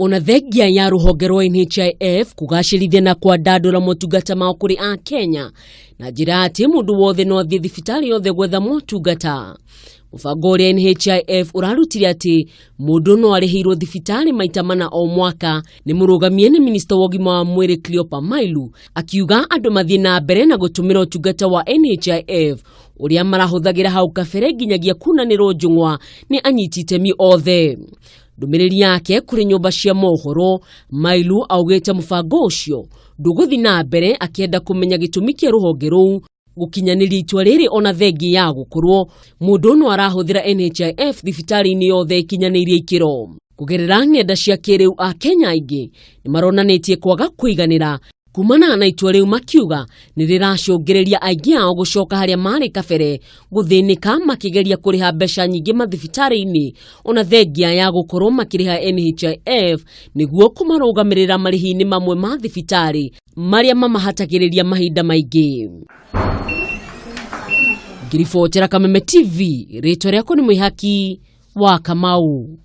Ona thengia ya rũhonge rwa NHIF kũgacĩrithia na kwandandũra motungata mao kũrĩ Akenya na njĩra atĩ mũndũ wothe no athiĩ thibitarĩ yothe gwetha motungata. Mũbango ũrĩa NHIF ũrarutire atĩ mũndũ no arĩhĩirwo thibitarĩ maita mana o mwaka nĩ mũrũgamie nĩ minista wa ũgima wa mwĩrĩ Cleopa Mailu akiuga andũ mathiĩ na mbere na gũtũmĩra ũtungata wa NHIF ũrĩa marahũthagĩra hau kabere nginyagia kunanĩrwo njũng'wa nĩ anyiti itemi othe. Ndũmĩrĩri yake kũrĩ nyũmba cia mohoro, Mailu augĩte mũbango ũcio ndũgũthiĩ na mbere akĩenda kũmenya gĩtũmi kĩa rũhonge rũu gũkinyanĩria itua rĩrĩ ona thengia ya gũkorwo mũndũ no arahũthĩra NHIF thibitarĩ-inĩ yothe ĩkinyanĩirie ikĩro. Kũgerera ng'enda cia kĩrĩu Akenya aingĩ nĩ maronanĩtie kwaga kũiganĩra kumana na itua rĩu makiuga nĩ rĩracũngĩrĩria aingĩ ao gũcoka harĩa marĩ kabere gũthĩnĩka makĩgeria kũrĩha mbeca nyingĩ mathibitarĩ-inĩ ona thengia ya gũkorwo makĩrĩha NHIF nĩguo kũmarũgamĩrĩra marĩhi-inĩ mamwe ma thibitarĩ marĩa mamahatagĩrĩria mahinda maingĩ. Ngĩribotera Kameme TV, rĩtwa rĩakwa nĩ Mwĩhaki wa Kamau.